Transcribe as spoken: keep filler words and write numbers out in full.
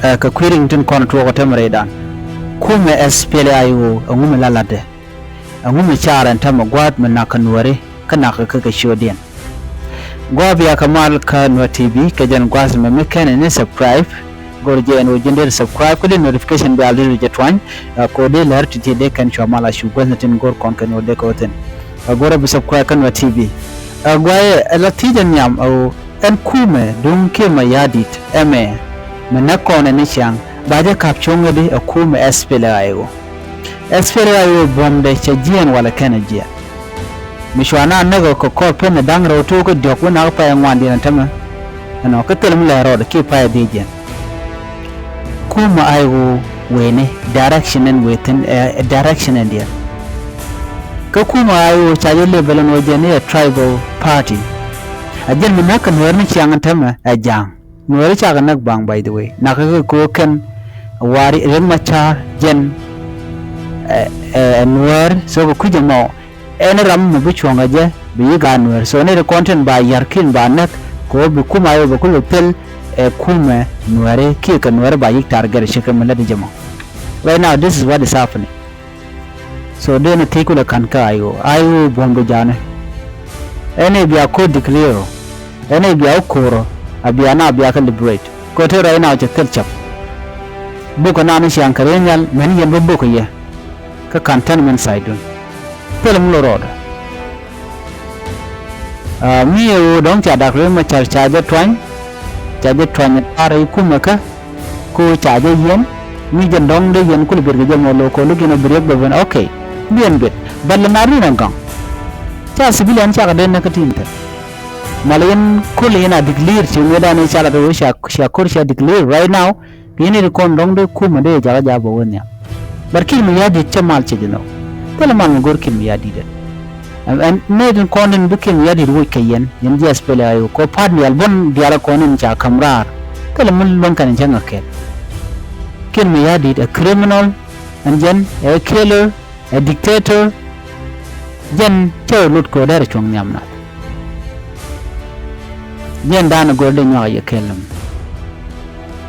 Ɛ, kɛ kui̱ riŋ tin kɔn tuɔɔk ɔ tɛmɛ rɛydan. Kumɛ S P L A I O ɛŋu mi la la̱tdɛ? Ɛŋu mi caar ɛn täämɛ gua̱a̱th mi nakä Nuääri kä nakä kä kɛ ciötdiɛn? Gua̱a̱th bia kɛ mal kä Nuer T V kɛ jɛn gua̱a̱th mɛ mi kɛn ni subscribe. Go̱r jɛ ɛn ɣöö ji̱n dee subscribe kä dee notification bell dee jɛ tuany. Ɛ, kɛ ɣöö dee lär ti̱ti̱ dee kɛn cua mal a cu guäth ni tin go̱r kɔn kɛn ɣöö dee kɛ ɣöö thi̱n. Ɛ, go̱r ɛ bi subscribe kä Nuer T V. Ɛ, gua̱a̱th ɛ la thiec ɛ nhiam ɛ ɣöö ɛn kumɛ duŋ Kiir Mayardit ɛmɛ mi näk kɔn ɛ ni ciaŋ ba jɛ ka̱p cuŋ ɛ di ɛ kumɛ S P L A I O. S P L A I O buɔ̱mdɛ cɛ jiɛɛn walɛ kɛnɛ jiɛɛn. Mi cua na näk ɛ kɛ kɔr pen ɛ da̱ŋ rɛw to̱o̱k kä diɔ̱k wä nak pay ɛ ŋuandiɛn ɛ tämɛ. Ɛnɔ kä thil mi lɛ rɔɔdɛ kiɛ pay ɛ dhieec jiɛn. Kumɛ I O weni direction ɛn wethin ɛ direction ɛn diɛn. Kä kumɛ I O ca jɛ label ɛn ɣöö jɛn i̱ ɛ tribal party. Ɛ jɛn mi näk kɛ Nuäär ni ciaŋ ɛn tämɛ ɛ ja̱a̱ŋ. Nuääri cakɛ näk baŋ, by the way. Nakä kɛ ko̱o̱k kɛn War Riek Machar jɛn ɛ, ɛ, ɛ Nuäär, so kɛ kui̱c ɛmɔ. Ɛn ram mi bi cuɔ̱ŋ kɛ jɛ bi yi gaat Nuäär. So ni ri kɔn tin ba yär kin ba näk kɛ ɣöö bi kumɛ I O bɛ kulɛ thil ɛ kumɛ Nuääri kiɛ kɛ Nuääri ba yik target cɛ kɛ mi lät jɛ mɔ. Right now, this is what is happening. So dee ni thiec kulɛ ka̱n kä I O. I O buɔ̱mdu ja̱a̱ni. Ɛn i̱ bia ko̱r declare ɔ. Ɛn i̱ bia wä ko̱r ɔ. A bia na bia kä liberate. Ko̱r ti right now cɛ thil cäp. Buk ɛ na ni ciaŋ kɛ riey nhial mɛn yɛn bä buk ɛ yɛ. Kä ka̱n tɛn mɛn side dun. Thil mi lo rɔɔdɛ. Aa, mi ɛ ɣöö dɔ̱ŋ ca Dak Riek Machar ca jɛ tuany, ca jɛ tuany ɛ ta̱a̱ rɛy kumɛ kä, ko ca jɛ yiɛn, mi jɛn dɔ̱ŋ dee yɛn kulɛ biɛt kɛ jɛ mɔ lo̱o̱ kɛ lo̱k yɛn ɔ bi Riek bɛ ben, okay. Bi yɛn biɛt. But lɛ mat rin ɛ gɔ̱ŋ. Ca civilian cakɛ dee näk kä tin thil. Malɛ yɛn kulɛ yɛn a declare ci ŋuɛ̈tdan i̱ ca lat ɣöö cia, cia ko̱r cia declare right now. Kɛ yɛn i̱ ti kɔn dɔ̱ŋ dee kumɛ dee jakä jaak bɛ wä nhiam. But Kiir Mayardit cä mal cɛ jɛ nhɔk. Thilɛ mal mi go̱r Kiir Mayardit ɛ. Ɛn, ɛn nɛy tin kɔn tin bi Kiir Mayardit woc kɛ yɛn, yɛn ji̱ S P L A I O kɔ pa̱t diaal buɔ̱n diaal kɔn in ca ka̱m raar. Thilɛ mi luäŋ kɛn in cä ŋäk kɛn. Kiir Mayardit ɛ criminal, ɛn jɛn ɛ killer, ɛ dictator, jɛn cä ɛ lot kɛ ɣöö derɛ cuɔ̱ŋ nhiam nath. Jɛn da̱a̱n ɛ gör dee nyuak ɛ yɛ kɛl ɛmɛ.